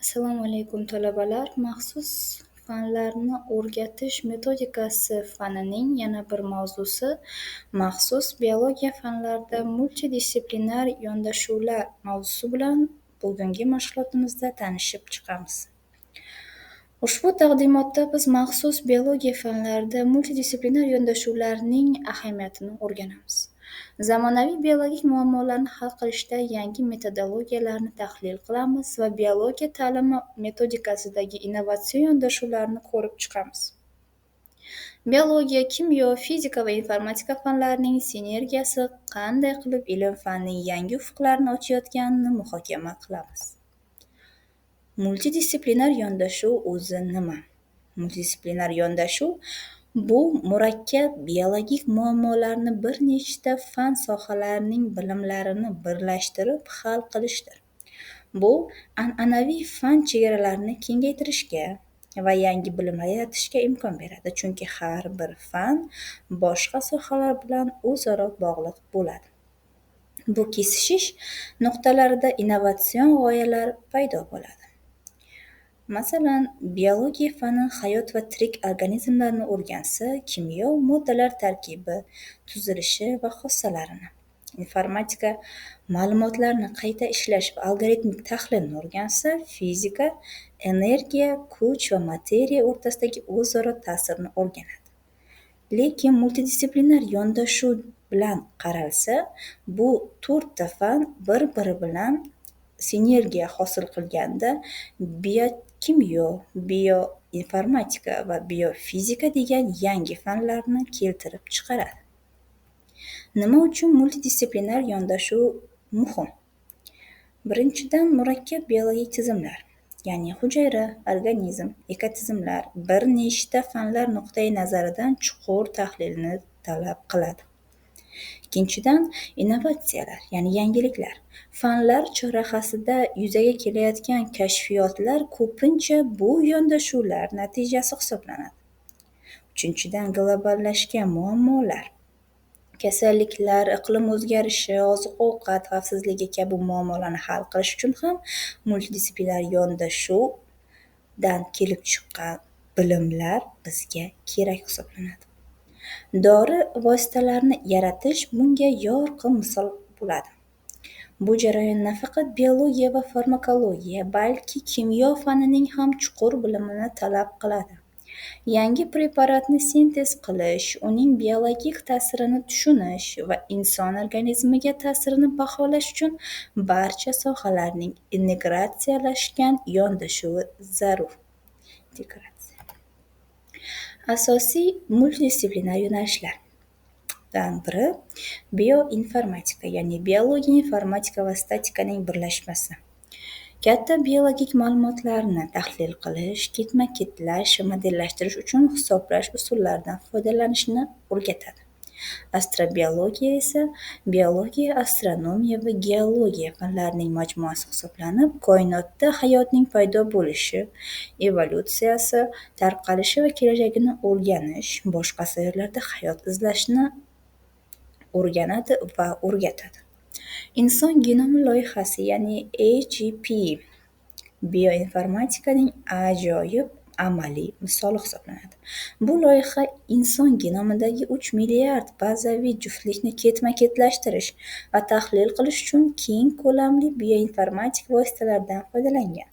Assalomu alaykum, talabalar. Maxsus fanlarni o'rgatish metodikasi fanining yana bir mavzusi maxsus biologiya fanlarida multidisiplinar yondashuvlar mavzusi bilan bugungi mashg'ulotimizda tanishib chiqamiz. Ushbu taqdimotda biz maxsus biologiya fanlarida multidisiplinar yondashuvlarning ahamiyatini o'rganamiz. Zamonaviy biologik muammolarni hal qilishda yangi metodologiyalarni tahlil qilamiz va biologiya ta'limi metodikasidagi innovatsion yondashuvlarni ko'rib chiqamiz. Biologiya, kimyo, fizika va informatika fanlarining sinergiyasi qanday qilib ilm-fanning yangi ufqlarini ochayotganini muhokama qilamiz. Multidisiplinar yondashuv o'zi nima? Multidisiplinar yondashuv bu murakkab biologik muammolarni bir nechta fan sohalarining bilimlarini birlashtirib hal qilishdir. Bu an'anaviy fan chegaralarini kengaytirishga va yangi bilimlar yaratishga imkon beradi, chunki har bir fan boshqa sohalar bilan o'zaro bog'liq bo'ladi. Bu kesishish nuqtalarida innovatsion g'oyalar paydo bo'ladi. Masalan, biologiya fani hayot va tirik organizmlarni o'rgansa, kimyo moddalar tarkibi, tuzilishi va xossalarini, informatika ma'lumotlarni qayta ishlash va algoritmik tahlilni o'rgansa, fizika energiya, kuch va materiya o'rtasidagi o'zaro ta'sirni o'rganadi. Lekin multidisiplinar yondashuv bilan qaralsa, bu to'rtta fan bir-biri bilan sinergiya hosil qilganda biokimyo, bioinformatika va biofizika degan yangi fanlarni keltirib chiqaradi. Nima uchun multidisiplinar yondashuv muhim? Birinchidan, murakkab biologik tizimlar, ya'ni hujayra, organizm, ekotizimlar bir nechta fanlar nuqtai nazaridan chuqur tahlilni talab qiladi. Ikkinchidan, innovatsiyalar, ya'ni yangiliklar. Fanlar chorrahasida yuzaga kelayotgan kashfiyotlar ko'pincha bu yondashuvlar natijasi hisoblanadi. Uchinchidan, globallashgan muammolar. Kasalliklar, iqlim o'zgarishi, oziq-ovqat xavfsizligi kabi muammolarni hal qilish uchun ham multidisiplinar yondashuvdan kelib chiqqan bilimlar bizga kerak hisoblanadi. Dori vositalarini yaratish bunga yorqin misol bo'ladi. Bu jarayon nafaqat biologiya va farmakologiya, balki kimyo fanining ham chuqur bilimini talab qiladi. Yangi preparatni sintez qilish, uning biologik ta'sirini tushunish va inson organizmiga ta'sirini baholash uchun barcha sohalarning integratsiyalashgan yondashuvi zarur. Integratsiya. Asosiy multidisiplinar yo'nalishlardan biri bioinformatika, ya'ni biologiya, informatika va statikaning birlashmasi. Katta biologik ma'lumotlarni tahlil qilish, ketma-ketlash va modellashtirish uchun hisoblash usullaridan foydalanishni o'rgatadi. Astrobiologiya esa biologiya, astronomiya va geologiya fanlarining majmuasi hisoblanib, koinotda hayotning paydo bo'lishi, evolyutsiyasi, tarqalishi va kelajagini o'rganish, boshqa sayyoralarda hayot izlashni o'rganadi va o'rgatadi. Inson genomi loyihasi, ya'ni AGP bioinformatikaning ajoyib amaliy misoli hisoblanadi. Bu loyiha inson genomidagi 3 milliard bazaviy juftlikni ketma-ketlashtirish va tahlil qilish uchun keng ko'lamli bioinformatik vositalardan foydalangan.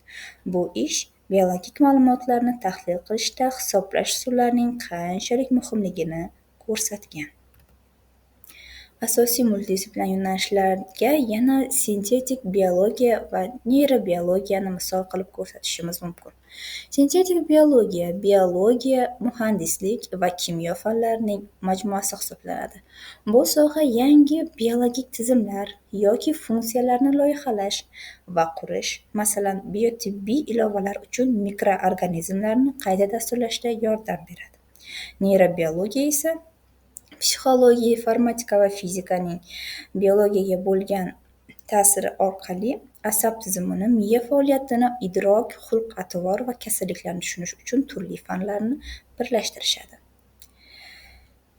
Bu ish biologik ma'lumotlarni tahlil qilishda hisoblash usullarining qanchalik muhimligini ko'rsatgan. Asosiy multidisiplinar yo'nalishlarga yana sintetik biologiya va neyrobiologiyani misol qilib ko'rsatishimiz mumkin. Sintetik biologiya biologiya, muhandislik va kimyo fanlarining majmuasi hisoblanadi. Bu soha yangi biologik tizimlar yoki funksiyalarni loyihalash va qurish, masalan, biotibbiy ilovalar uchun mikroorganizmlarni qayta dasturlashda yordam beradi. Neyrobiologiya esa psixologiya, informatika va fizikaning biologiyaga bo'lgan ta'siri orqali asab tizimini, miya faoliyatini, idrok, xulq-atvor va kasalliklarni tushunish uchun turli fanlarni birlashtirishadi.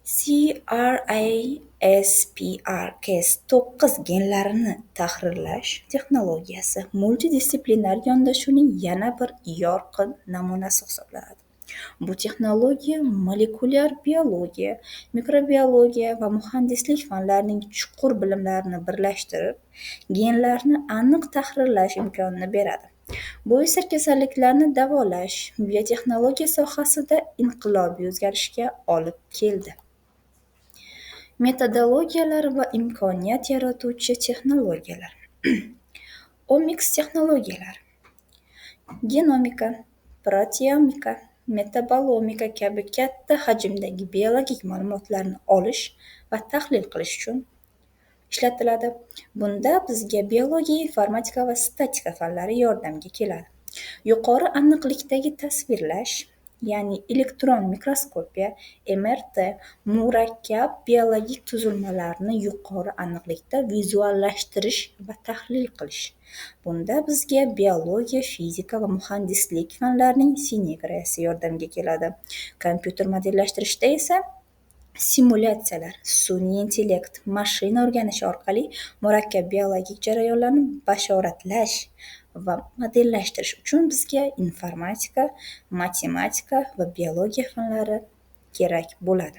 CRISPR-Cas9 genlarini tahrirlash texnologiyasi multidisiplinar yondashuvning yana bir yorqin namunasi hisoblanadi. Bu texnologiya molekulyar biologiya, mikrobiologiya va muhandislik fanlarining chuqur bilimlarini birlashtirib, genlarni aniq tahrirlash imkonini beradi. Bu esa kasalliklarni davolash, biotexnologiya sohasida inqilobiy o'zgarishga olib keldi. Metodologiyalar va imkoniyat yaratuvchi texnologiyalar. Omics texnologiyalar. Genomika, proteomika, metabolomika kabi katta hajmdagi biologik ma'lumotlarni olish va tahlil qilish uchun ishlatiladi. Bunda bizga biologiya, informatika va statika fanlari yordamga keladi. Yuqori aniqlikdagi tasvirlash, ya'ni elektron mikroskopiya, MRT, murakkab biologik tuzilmalarni yuqori aniqlikda vizuallashtirish va tahlil qilish. Bunda bizga biologiya, fizika va muhandislik fanlarining sinergiyasi yordamga keladi. Kompyuter modellashtirishda esa simulyatsiyalar, sun'iy intellekt, mashina o'rganishi orqali murakkab biologik jarayonlarni bashoratlash va modellashtirish uchun bizga informatika, matematika va biologiya fanlari kerak bo'ladi.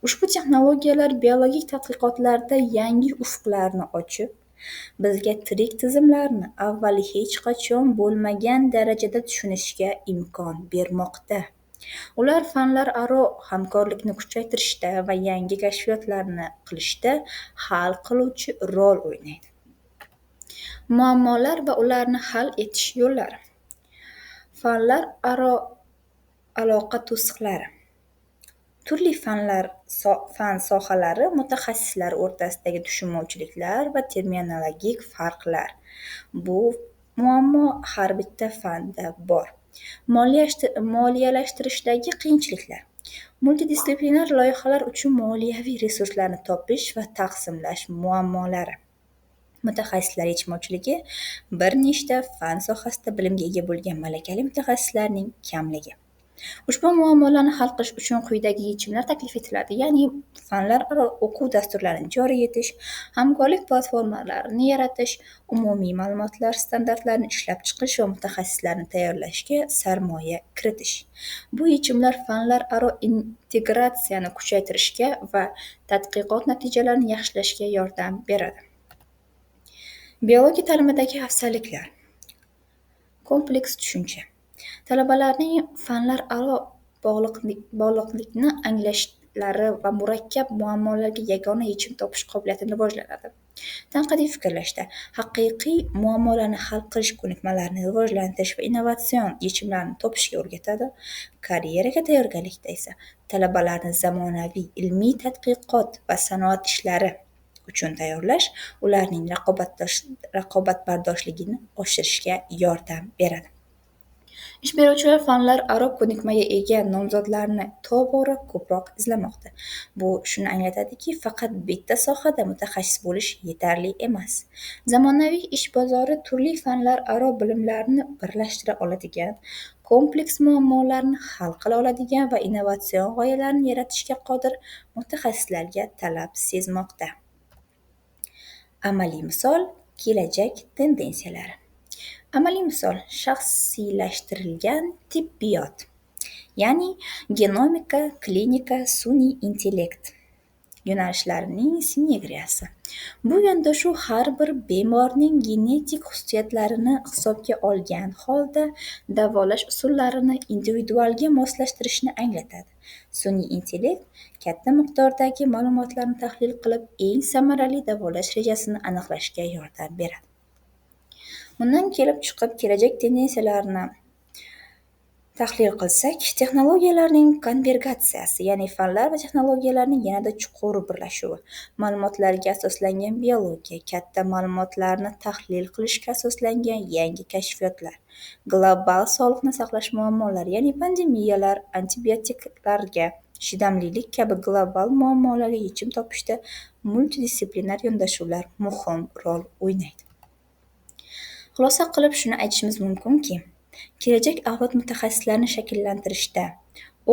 Ushbu texnologiyalar biologik tadqiqotlarda yangi ufqlarni ochib, bizga tirik tizimlarni avval hech qachon bo'lmagan darajada tushunishga imkon bermoqda. Ular fanlararo hamkorlikni kuchaytirishda va yangi kashfiyotlarni qilishda hal qiluvchi rol o'ynaydi. Muammolar va ularni hal etish yo'llari. Fanlararo aloqa to'siqlari. Turli fanlar fan sohalari mutaxassislari o'rtasidagi tushunmovchiliklar va terminologik farqlar. Bu muammo har bitta fanda bor. Moliyalashtirishdagi qiyinchiliklar. Multidisiplinar loyihalar uchun moliyaviy resurslarni topish va taqsimlash muammolari. Mutaxassislar yetishmovchiligi, bir nechta fan sohasida bilimga ega bo'lgan malakali mutaxassislarning kamligi. Ushbu muammolarni hal qilish uchun quyidagi yechimlar taklif etiladi, ya'ni fanlararo o'quv dasturlarini joriy etish, hamkorlik platformalarini yaratish, umumiy ma'lumotlar standartlarini ishlab chiqish va mutaxassislarni tayyorlashga sarmoya kiritish. Bu yechimlar fanlararo integratsiyani kuchaytirishga va tadqiqot natijalarini yaxshilashga yordam beradi. Biologiya ta'limidagi afzalliklar. Kompleks tushuncha. Talabalarning fanlararo bog'liqlikni anglashlari va murakkab muammolarga yagona yechim topish qobiliyati rivojlanadi. Tanqidiy fikrlashda haqiqiy muammolarni hal qilish ko'nikmalarini rivojlantirish va innovatsion yechimlarni topishga o'rgatadi. Karyeraga tayyorgarlikda esa talabalarni zamonaviy ilmiy tadqiqot va sanoat ishlari uchun tayyorlash ularning raqobatbardoshligini oshirishga yordam beradi. Ish beruvchilar fanlararo ko'nikmaga ega nomzodlarni tobora ko'proq izlamoqda. Bu shuni anglatadiki, faqat bitta sohada mutaxassis bo'lish yetarli emas. Zamonaviy ish bozori turli fanlararo bilimlarni birlashtira oladigan, kompleks muammolarni hal qila oladigan va innovatsion g'oyalarni yaratishga qodir mutaxassislarga talab sezmoqda. Amaliy misol: kelajak tendensiyalari. Amaliy misol: shaxsiylashtirilgan tibbiyot, ya'ni genomika, klinika, sun'iy intellekt yo'nalishlarining sinergiyasi. Bu yondashuv har bir bemorning genetik xususiyatlarini hisobga olgan holda davolash usullarini individualga moslashtirishni anglatadi. Sun'iy intellekt katta miqdordagi ma'lumotlarni tahlil qilib, eng samarali davolash rejasini aniqlashga yordam beradi. Bundan kelib chiqib, kelajak tendensiyalarini tahlil qilsak, texnologiyalarning konvergatsiyasi, ya'ni fanlar va texnologiyalarning yanada chuqur birlashuvi, ma'lumotlarga asoslangan biologiya, katta ma'lumotlarni tahlil qilishga asoslangan yangi kashfiyotlar, global sog'liqni saqlash muammolari, ya'ni pandemiyalar, antibiotiklarga chidamlilik kabi global muammolarga yechim topishda multidisiplinar yondashuvlar muhim rol o'ynaydi. Xulosa qilib shuni aytishimiz mumkinki, kelajak avlod mutaxassislarini shakllantirishda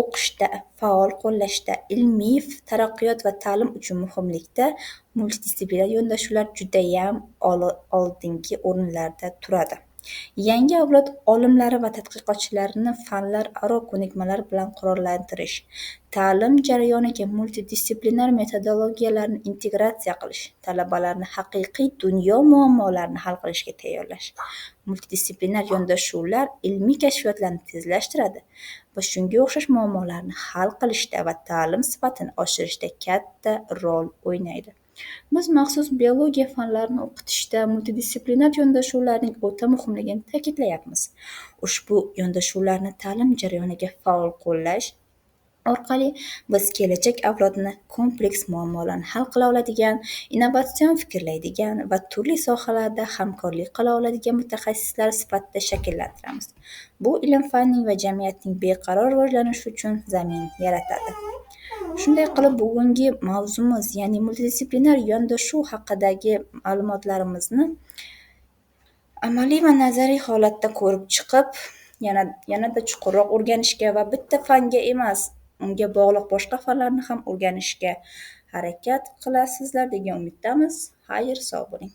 o'qishda, faol qo'llashda, ilmiy taraqqiyot va ta'lim uchun muhimlikda multidisiplinar yondashuvlar judayam oldingi o'rinlarda turadi. Yangi avlod olimlari va tadqiqotchilarini fanlararo ko'nikmalar bilan qurollantirish, ta'lim jarayoniga multidisiplinar metodologiyalarni integratsiya qilish, talabalarni haqiqiy dunyo muammolarini hal qilishga tayyorlash. Multidisiplinar yondashuvlar ilmiy kashfiyotlarni tezlashtiradi va shunga o'xshash muammolarni hal qilishda va ta'lim sifatini oshirishda katta rol o'ynaydi. Biz maxsus biologiya fanlarini o'qitishda multidisiplinar yondashuvlarning o'ta muhimligini ta'kidlayapmiz. Ushbu yondashuvlarni ta'lim jarayoniga faol qo'llash orqali biz kelajak avlodini kompleks muammolarni hal qila oladigan, innovatsion fikrlaydigan va turli sohalarda hamkorlik qila oladigan mutaxassislar sifatida shakllantiramiz. Bu ilm-fanning va jamiyatning beqaror rivojlanishi uchun zamin yaratadi. Shunday qilib, bugungi mavzumiz, ya'ni multidisiplinar yondashuv haqidagi ma'lumotlarimizni amaliy va nazariy holatda ko'rib chiqib, yanada chuqurroq o'rganishga va bitta fanga emas, unga bog'liq boshqa fanlarni ham o'rganishga harakat qilasizlar degan umiddamiz. Xayr, sog' bo'ling.